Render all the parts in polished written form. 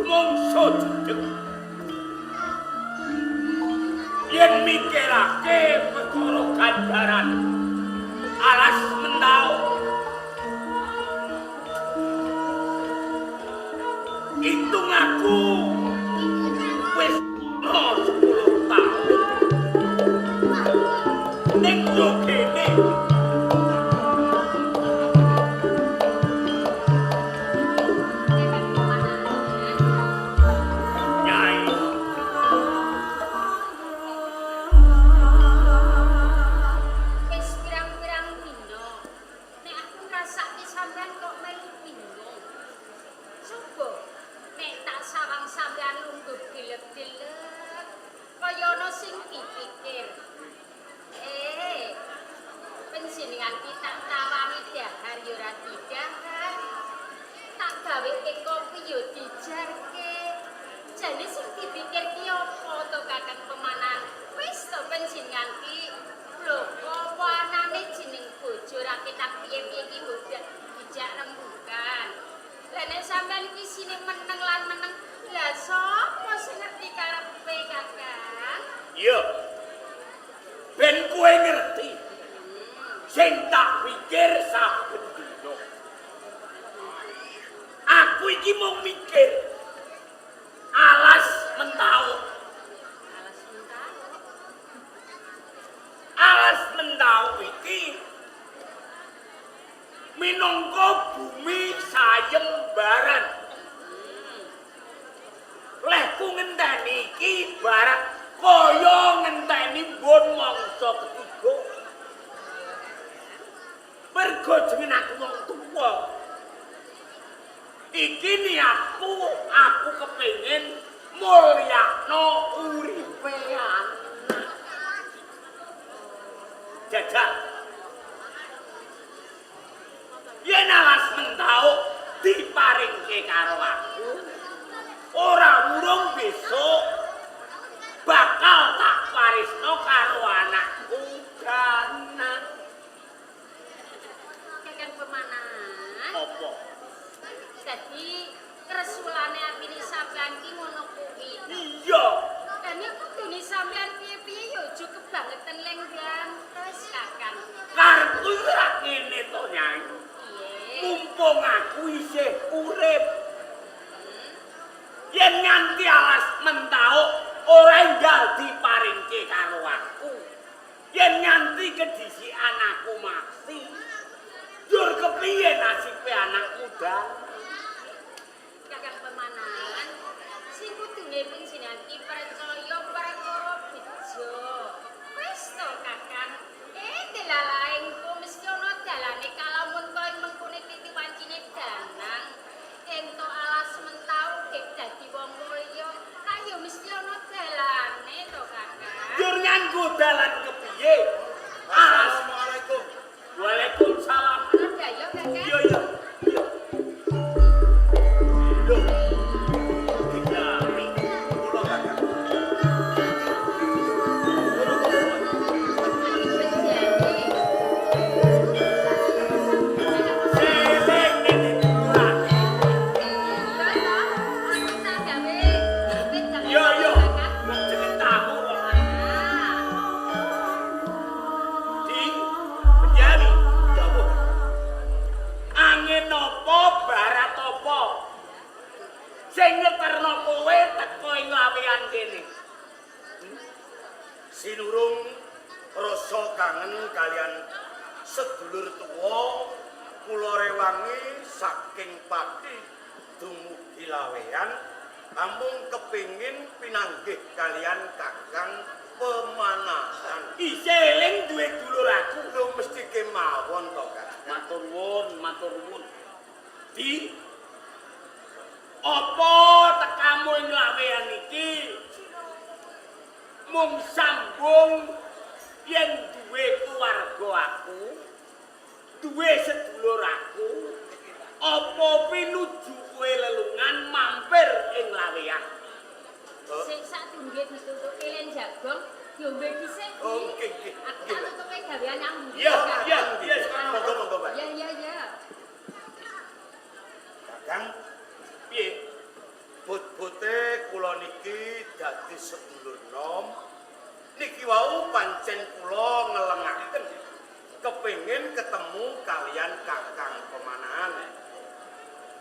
Mangsa jedeg. Yen mikirake perkara ganjaran alas mentau. Hitung aku wis 10 tahun. Ning yo kene. Nyai. Wis pirang-pirang dina nek aku ngrasake sampean kok melu bingung. Coba nek tak sawang sampean lungguh dilek-dilek kaya ana sing dipikir. Eh, panjenengan ki tak tawani dahar ya ora didahar. Tak gaweke kopi ya dijarke. Jane sing dipikir ki apa to Kakang Pemanan? Wis to panjenengan ki lho apa anane jeneng bojo ra ketak piye-piye ki mbok dijak rembukan. Lah nek sampean ki sine meneng lan meneng, lah sapa sing ngerti karepe Kakang? Iya. Ben kowe ngerti. Sing tak pikir saben dina. Aku iki mung mikir alas mentau. Alas mentah. Alas mentau iki minangka bumi sayembaran. Lehku ngenteni iki ibarat kaya ngenteni mbon mangsa ketiga. Mergo jeneng aku wong tuwa. Iki niatku, aku kepengin mulyakno uripe anak. Jajal. Yen alas mentau diparingke karo aku, ora urung besok bakal tak warisno karo anakku Danang. Kakang Pemanan. Apa? Dadi kresulane atine sampean ki ngono kuwi. Iya. Lah nek kudune sampean piye-piye ya aja kebangetan leng grantes Kakang. Karepku iku ora ngene to, Nyai. Piye? Mumpung aku isih urip. Yen nganti alas mentauk ora enggal diparingke karo aku. Yen nganti kedisikan aku mati, njur kepiye nasibe anakmu, Dan? Kakang Pemanan, sing kudune panjenengan ki percaya perkara bejo. Wis to Kakang. Eh delalae engko mesti ana dalane kalamun kaya mengkone titi wancine Danang. Entuk alas mentau gek dadi wong mulya, ra ya mesti ana dalane to Kakang. Njur nganggo dalan kepiye? Alas. Assalamualaikum. Waalaikumsalam. Ana dayo Kakang. Iya, iya. Iya. Loh. Digawe. Kula Kakang. Seleng ngene durane. Iya, iya. Wong jeneng tamu kok. Di penjari. Dawuh. Angin apa barat apa? Sing ngeterno kowe teko ing lawean kene. Sinurung rasa kangen kalian sedulur tuwa kula rewangi saking Pati dumugi Laweyan namung kepingin pinanggih kalian Kakang Pemanahan. Isih eling duwe dulur aku. Lho mesti kemawon to, Kakang. Matur nuwun, matur nuwun. Di apa tekamu ing lawean iki mung sambung yen duwe keluarga aku, duwe sedulur aku, apa pinuju kowe lelungan mampir ing lawean? Sik sadurunge ditutuki len jagong, diombe dhisik. Oh, nggih, nggih. Aku tak tutuke gawean nang mburi. Iya, iya, iya. Monggo, monggo, Pak. Iya, iya, iya. Kakang, Piye? bot-bot dadi sedulur nom. Niki wau pancen kula ngelengaken kepengin ketemu kalian Kakang Pemanahan.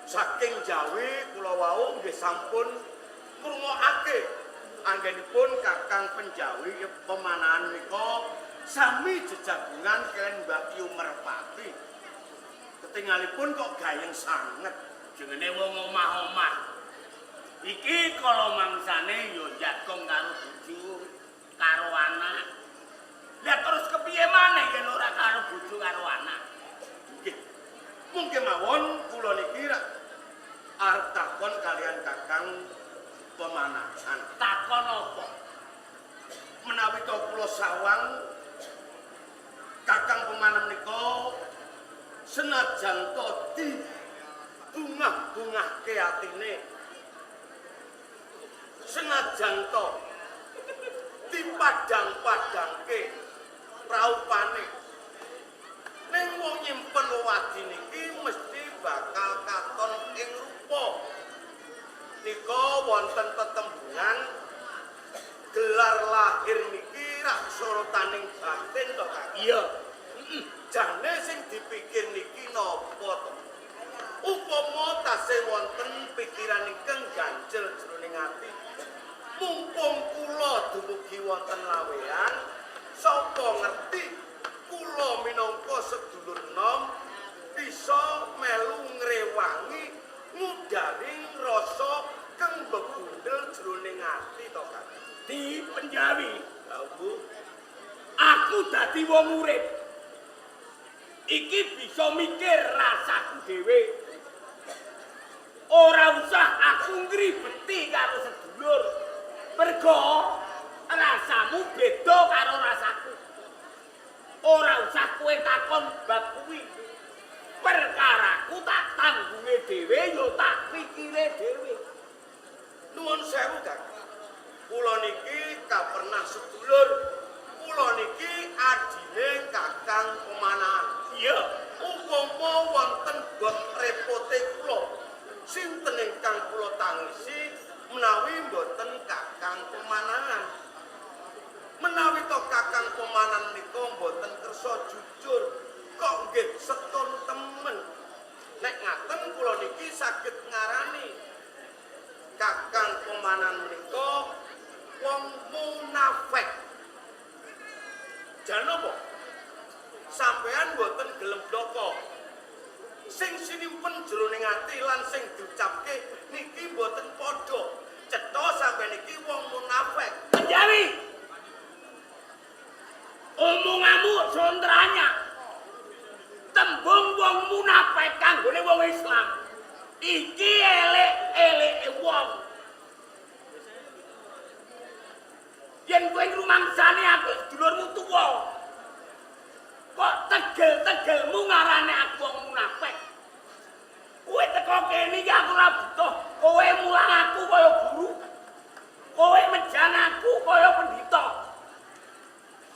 Saking jawi kula wau nggih sampun ngrungokake anggenipun Kakang Penjawi Pemanahan nika sami jejagongan kalian Mbak Yu Merpati. Ketingalipun kok gayeng sanget. Jenenge wong omah-omah. Iki kala mangsane ya jagong karo bojo, karo anak. Lah terus kepiye maneh yen ora karo bojo karo anak? Nggih. Mungkin mawon kula niki rak arep takon kalian Kakang Pemanahan. Takon apa? Menawi to kula sawang Kakang Pemanahan menika senajan to di bungah-bungahke atine, senajan to dipadhang-padhangke praupane, ning wong nyimpen wewadi niki mesti bakal katon ing rupa. Nika wonten tetembungan gelar lahir niki rak sorotaning batin to, Kang. Iya. Jane sing dipikir niki napa to? Upama tasih wonten pikiran ingkang ganjel jroning ati, mumpung kula dumugi wonten lawean, sapa ngerti kula minangka sedulur nom bisa melu ngrewangi ngudari rasa kang bebundel jroning ati to, Kang. Di Penjawi, Lha Bu, aku dadi wong urip. Iki bisa mikir rasaku dhewe. Ora usah aku ngribeti karo sedulur. Mergo rasamu beda karo rasaku. Ora usah kowe takon bab kuwi. Perkaraku tak tanggunge dhewe ya tak pikire dhewe. Nuwun sewu, Kang. Kula niki kapernah sedulur. Kula niki adine Kakang Pemanahan. Iya. Upama wonten bot repote kula, sinten ingkang kula tangisi menawi mboten Kakang Pemanahan? Menawi to Kakang Pemanahan nika mboten kersa jujur, kok nggih setun temen. Nek ngaten kula niki saged ngarani Kakang Pemanahan menika wong munafik. Jan napa? Sampean mboten gelem bloko. Sing sinimpen jroning ati lan sing diucapke niki mboten padha. Cetha sampean niki wong munafik. Penjawi. Omonganmu sontranya. Tembung wong munafik kanggone wong Islam. Iki elek-eleke wong. Yen kowe ngrumangsani aku sedulurmu tuwa. Kok tegel-tegelmu ngarane aku wong munafik? Kowe teko kene iki aku ora butuh kowe mulang aku kaya guru. Kowe mejan aku kaya pendhita.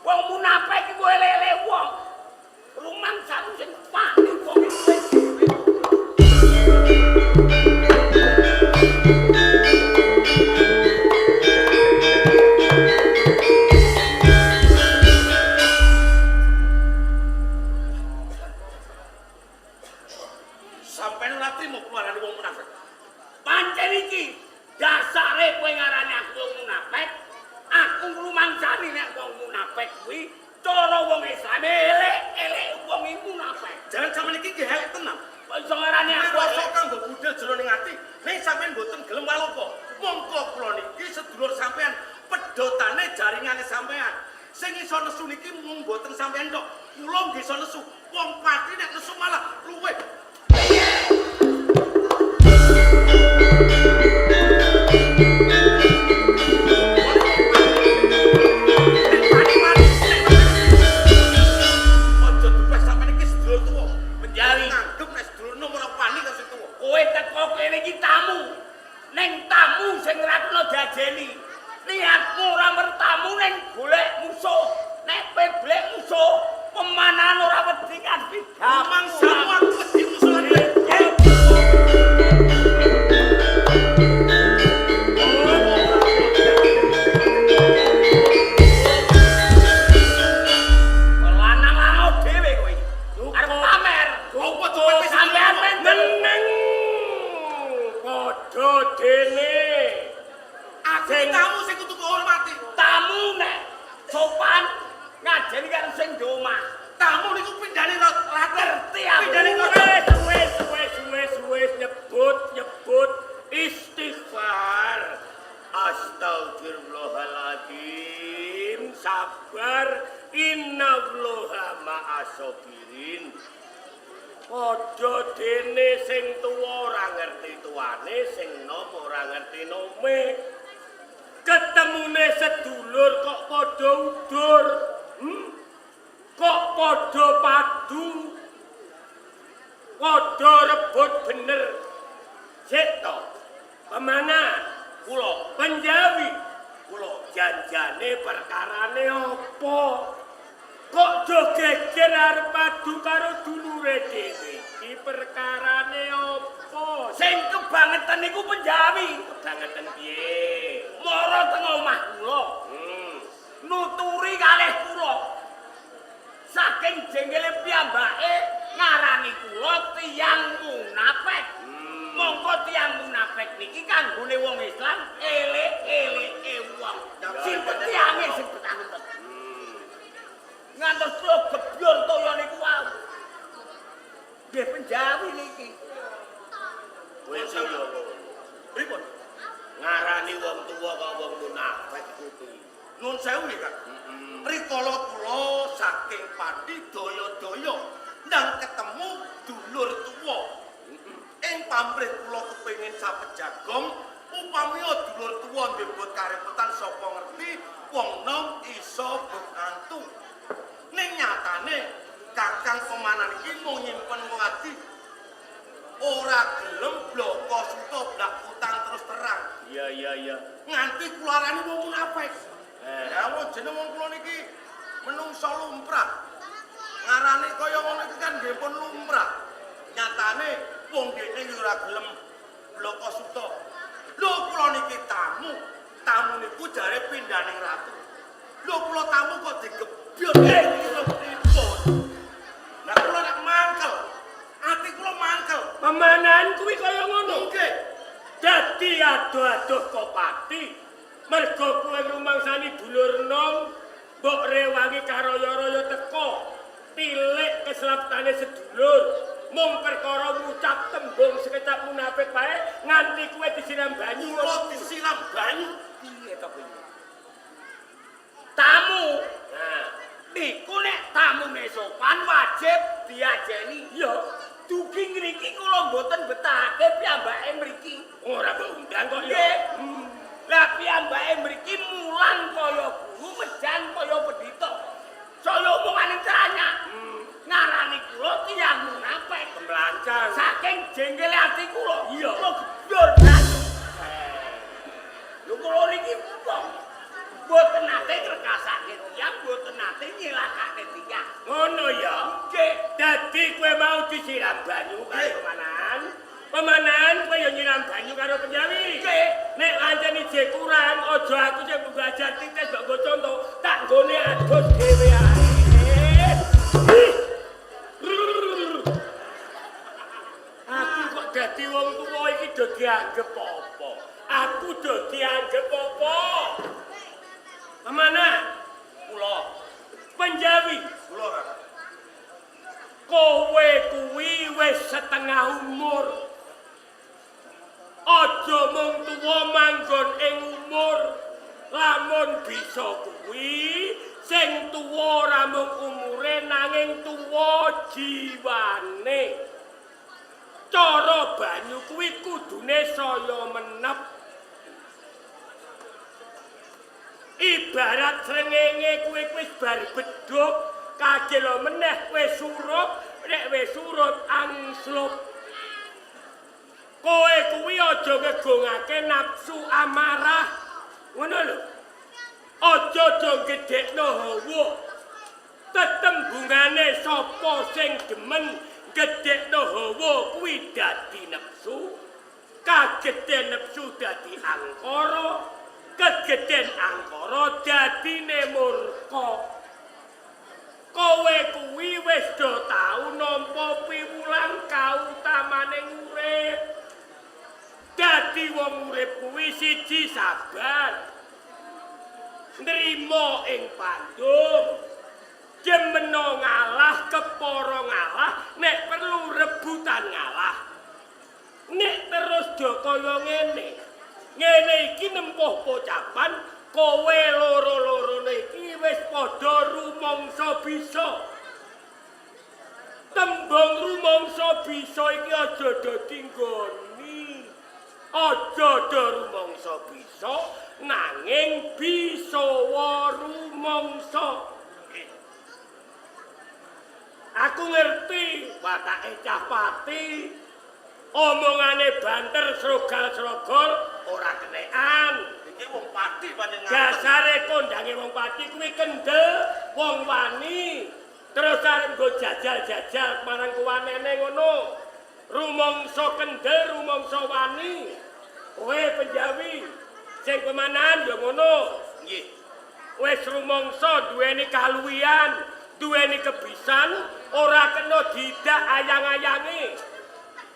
Wong munafik iki kowe elek-elek wong. Rumangsamu sing wani wong iki. Sampeyan ora trimo kula arani wong munafik. Pancen iki dasare kowe ngarani aku wong munafik. Aku ngrumangsani nek wong munafik kuwi cara wong Islam elek-elek wong iki munafik. Jangan sampeyan iki nggih elek tenan. Kok iso ngarani aku Rasa elek? kang mbebudel jroning ati, ning sampeyan mboten gelem walopo. Mongko kula niki sedulur sampeyan, pedhotane jaringane sampeyan. Sing iso nesu niki mung mboten sampeyan tok. Kula nggih iso nesu. Wong pati nek nesu malah luwih. Nek wani-wani, aja dupeh sampeyan iki sedulur tuwa. Penjawi. Nganggep nek sedulur nom ora wani karo sing tuwa. Kowe teko kene iki tamu. Ning tamu sing ora kena diajeni. Niatmu ora mertamu ning golek musuh. Nek kowe golek musuh, pemanahan ora wedi ngadepi Mangsamu aku wedi musuh lan kowe. dene. Aku tamu sing kudu hormati. Tamu nek sopan ngajeni karo sing di omah. Tamu niku pindhane ratu. Ngerti aku. Pindhane Wes wes wes wes wes nyebut nyebut istighfar. Astagfirullahaladzim. Sabar, innallaha ma'asobirin. Padha dene sing tuwa ora ngerti tuane, sing nom ora ngerti nome. Ketemune sedulur kok padha udur. Kok padha padu. Padha rebut bener. Sik to. Pemana? Kula, Penjawi. kula. Janjane perkarane apa? Kok do geger arep padu karo dulure dhewe? Iki perkarane apa? Sing kebangetan niku Penjawi. Kebangetan piye? Mara teng omah kula. Nuturi kalih kula. Saking jengkele piyambake ngarani kula tiyang munafik. Mongko tiyang munafik niki kanggone wong Islam elek-eleke wong. Sing tiyange sing betangen. Ngantos kula gebyur toya niku wau. Nggih Penjawi niki. Kowe sing yo ngono. Pripun? Ngarani wong tuwa kok wong munafik iku piye? Nun sewu nggih, Kang. Rikala kula saking Pati daya-daya ndang ketemu dulur tuwa. Ing pamrih kula kepengin sapejagong upamiya dulur tuwa ndebut karepotan sapa ngerti wong nom iso bekantu. Ning nyatane Kakang Pemanan iki mung nyimpen wadi ora gelem bloko suta blak utang terus terang. Iya iya iya. Nganti kula arani wong munafik. Ya wong jeneng wong kula niki menungso lumrah. Ngarani kaya ngono iki kan nggih pun lumrah. Nyatane wong dekne yo ora gelem bloko suta. Lho kula niki tamu, tamu niku jare pindhane ratu. Lho kula tamu kok digebyur iki lho pripun? Lah kula nek mangkel, ati kula mangkel. Pemanan kuwi kaya ngono. Nggih. Dadi adoh-adoh kok pati. Mergo kowe ngrumangsani dulur nom, mbok rewangi karaya-raya teko. Tilik keslaptane sedulur. Mung perkara ngucap tembung sekecap munafik wae nganti kowe disiram banyu. Kula disiram banyu. Piye to kowe? Tamu. Nah, Niku nek tamune sopan wajib diajeni. iya, Dugi ngriki kula mboten betahake piyambake mriki. ora mbok undang kok ya. Nggih. Lah piyambake mriki mulang kaya guru, mejan kaya pendhita. Saya omongane banyak. Ngarani kula tiyang munafik. Kemlancang. Saking jengkele ati kula, Iya. kula gebyur banget. Lho kula niki wong mboten nate ngrekasake tiyang, mboten nate nyilakake tiyang. Ngono ya. Nggih. Dadi kowe mau disiram banyu karo Pemanan. Pemanan kowe ya nyiram banyu karo Penjawi. Nggih. Nek pancen ije kurang, aja aku sing mbok ajar tites mbok nggo conto, tak nggone adus dhewe ae. Ih. Aku kok dadi wong tuwa iki do dianggep apa? Aku do dianggep apa? Pemanan, Kula, Penjawi, kula Kang. kowe kuwi wis setengah umur. Aja mung tuwa manggon ing umur. Lamun bisa kuwi sing tuwa ora mung umure nanging tuwa jiwane. Cara banyu kuwi kudune saya menep. Ibarat srengenge kuwi wis bar bedhug, kajelo meneh kowe surup, nek wis surut angslup. Kowe kuwi aja ngegongake nafsu amarah. Ngono lho. Aja do gedhekno hawa. Tetembungane sapa sing demen gedhekno hawa kuwi dadi nafsu. Kagedhen nafsu dadi angkara. Kegedhen angkara dadine murka. Kowe kuwi wis do tau nampa piwulang kautamane urip. Dadi Dadi wong urip kuwi siji sabar. Nrimo ing pandum. Jemeno ngalah, kepara ngalah, nek perlu rebutan ngalah. Nek terus do kaya ngene. Ngene iki nempuh pocapan kowe loro-lorone iki wis padha rumangsa bisa. Tembung rumangsa bisa iki aja dadi nggoni. Aja do rumangsa bisa nanging bisa rumangsa. Aku ngerti watake cah Pati. Omongane banter srogal-srogol ora kenekan. Iki wong Pati panjenengan. Dasare kondange wong Pati kuwi kendel, wong wani. Terus arep nggo jajal-jajal marang kuwanene ngono. Rumangsa kendel, rumangsa wani. Kowe Penjawi sing pemanahan ya ngono. Nggih. Wis rumangsa duweni kaluwihan, duweni kebisan, ora kena didak ayang-ayange.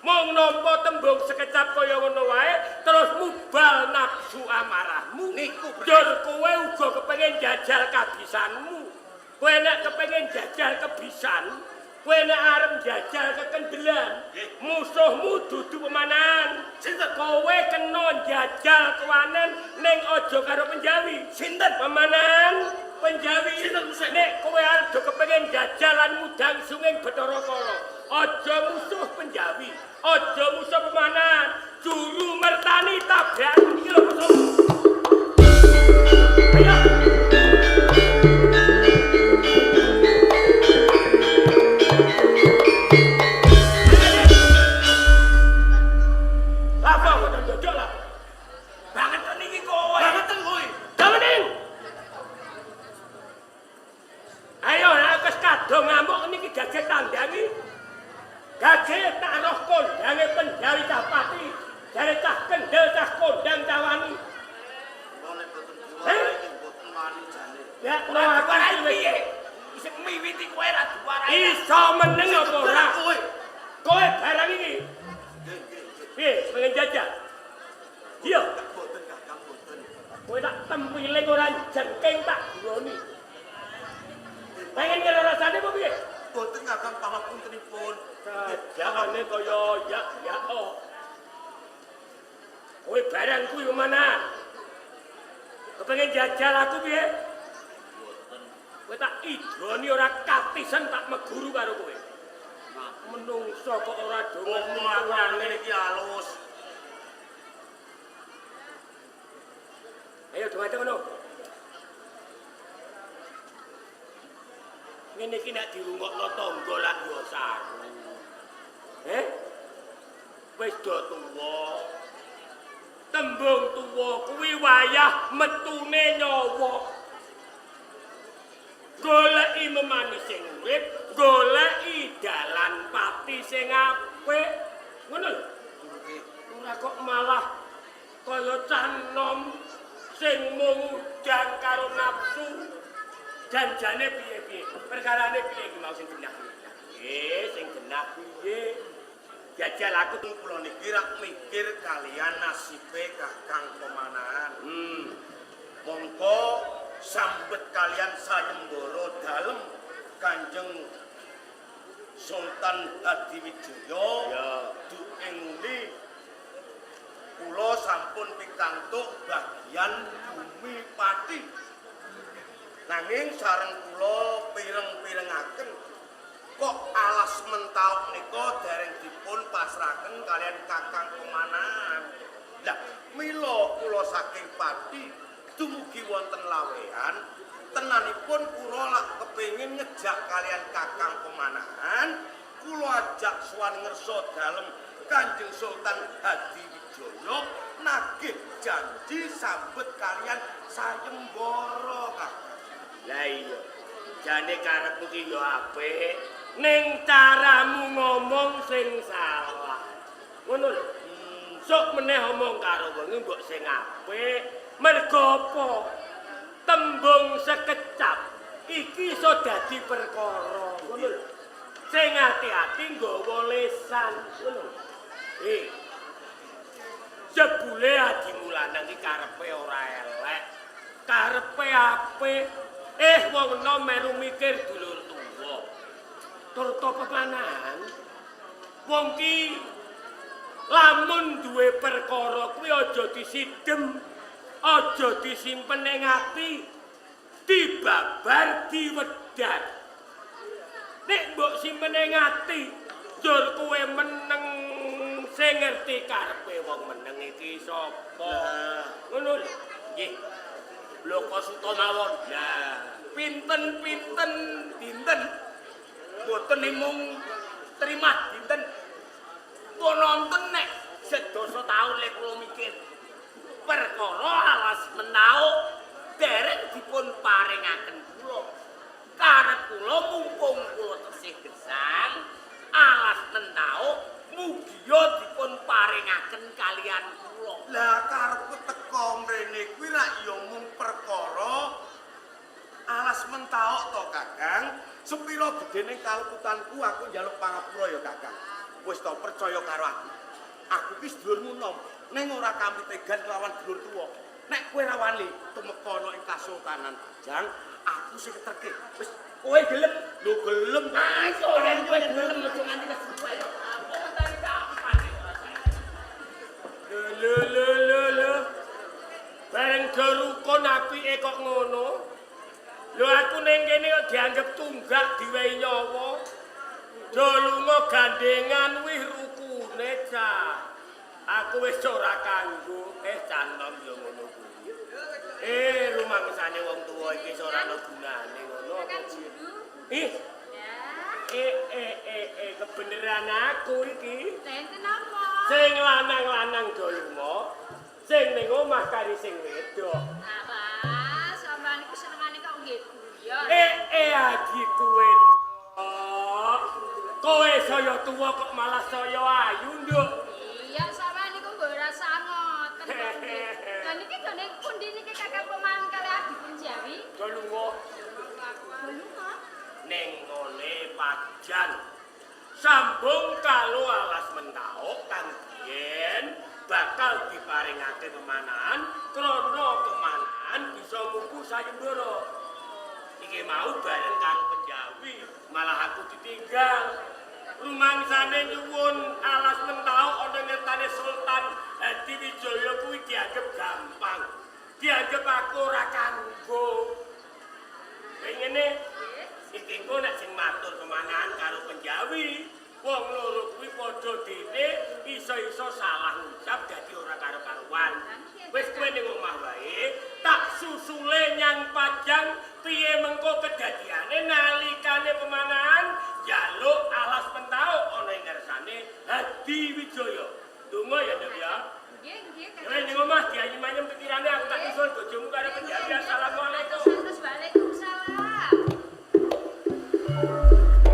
Mung nampa tembung sekecap kaya ngono wae terus mubal nafsu amarahmu. Niku Jur kowe uga kepengin jajal kabisanmu. Kowe nek kepengin jajal kebisan, kowe nek arep jajal kekendelan, musuhmu dudu pemanahan. Sinten? Kowe kena jajal kewanen ning aja karo Penjawi. Sinten? Pemanahan Penjawi. Sinten musuhe? Nek kowe arep do kepengin jajal lan mudang sunging Bathara Kala, aja musuh Penjawi, aja musuh pemanahan. Juru mertani tabrakan iki lho musuhmu. Ayo. Apa kok dodol lah? Banget niki kowe. Bangeten kowe. Damening. Ayo nek wis kadung ngamuk niki gage tandangi. Gage taruh kondange Penjawi cah Pati. Jare cah kendel cah kondang cah wani. Kula nek boten diwarai iki boten wani jane. Ya Ora ora diwarai aku piye? Isih miwiti kowe ora diwarai. Iso meneng apa ora? Kowe. Kowe barang iki Nggih, nggih, nggih. piye pengen jajal? Iya, Boten Kakang, boten. kowe tak tempiling ora jengking tak guroni. Pengen ngira rasane apa piye? Boten Kakang pangapuntenipun. Jajane kaya ya ya oh. Kowe barang kuwi mana? Kepengen jajal aku piye? Kowe tak idoni ora katisen tak meguru karo kowe. Menungso kok ora do Omong aku nang ngene iki halus. Ayo do ngono. Ngene iki nek dirungokno tangga lak yo saru. Eh? Wis do tuwa. Tembung tuwa kuwi wayah metune nyawa. Goleki memani sing urip, goleki dalan pati sing apik. Ngono lho. Nggih. Ora kok malah kaya cah nom sing mung udang karo nafsu. Janjane piye-piye? Perkarane piye iki mau sing genah? Piye sing genah piye? Jajal aku. Kula niki rak mikir kalian nasibe Kakang Pemanahan. Mongko sambet kalian sayembara dalem Kanjeng Sultan Hadiwijaya. Ya. Duke nguli kula sampun pikantuk bagian bumi Pati. Nanging sareng kula pireng-pirengaken kok alas mentaok nika dereng dipun pasrahaken kalian Kakang Pemanahan. Lah mila kula saking Pati dumugi wonten lawehan, tenanipun kula lak kepengin ngejak kalian Kakang Pemanahan, kula ajak sowan ngersa dalem Kanjeng Sultan Hadiwijaya nagih janji sambet kalian sayembara Kakang. Lah iya. Jane karepmu ki ya apik, ning caramu ngomong sing salah. Ngono lho. Sok meneh omong karo wong mbok sing apik. Mergo apa? Tembung sekecap iki iso dadi perkara. Ngono lho. Sing ati-ati nggawa lesan. Ngono. Eh. Jebule Jebule adimu lanang iki karepe ora elek. Karepe apik. Wong enom meru mikir dulur tuwa. Tur to pepanahan. Wong ki lamun duwe perkara kuwi aja disidhem, aja disimpen ning ati, dibabar diwedhar. Nek mbok simpen ning ati, njur kowe meneng sing ngerti karepe wong meneng iki sapa. Ngono lho. Nggih. Bloko suta mawon. Lah, Pinten-pinten dinten boten mung trimah dinten. Pun nonton nek sedasa taun lek kula mikir. Perkara alas menauk dereng dipun paringaken kula. Karep kula mumpung kula tesih gesang, alas menauk mugia dipun paringaken kalian kula. Lah karepku teko mrene kuwi rak ya mung perkara alas mentaok to, Kakang. Sepira gedene kaleputanku aku njaluk pangapura ya, Kakang. Wis to percaya karo aku. Aku ki sedulurmu nom, ning ora kamitegan kelawan dulur tuwa. Nek kowe ra wani tumeka ana ing Kasultanan Pajang, aku sing keterke. Wis Kowe gelem? lho gelem. Ayo nek kowe gelem aja nganti kesuwen. Aku mentari kapan ora saya. Lho lho lho lho. Bareng do rukun apike kok ngono. Lho aku ning kene kok dianggep tunggak diwehi nyawa. Do lunga gandengan wih rukune cah. Aku wis ora kanggo. Cah nom yo ngono kuwi. Rumangsane wong tuwa iki wis ora ana gunane ngono apa Kakang piye? Juru. Ih, Ya. Kebeneran aku iki. Lah enten napa? Sing lanang-lanang do lunga, sing ning omah kari sing wedok. Alah, sampean niku senengane kok nggih guyon. Adikku wedok. Kowe saya tuwa kok malah saya ayu, Nduk. Iya, sampean niku mbok rasa ngoten kok nggih. Lah niki gone pundi niki Kakang Pemahan kali adipun Jawi? Do lunga Lunga. ning ngone Pajan. Sambung kalo alas mentaok kang biyen bakal diparingake kemanahan krana kemanahan bisa muku sayembara. Iki mau bareng karo Penjawi, malah aku ditinggal. Rumangsane nyuwun alas mentaok ana ngertane Sultan Hadiwijaya kuwi dianggep gampang. Dianggep aku ora kanggo. Ngene iki engko nek sing matur kemanahan karo Penjawi, wong loro kuwi padha dene iso-iso salah ngucap dadi ora karo-karuan. Wis kowe ning omah wae, tak susule nyang Pajang piye mengko kedadiane nalikane pemanahan njaluk alas mentaok ana ing ngarsane Hadiwijaya. Donga ya, Nduk.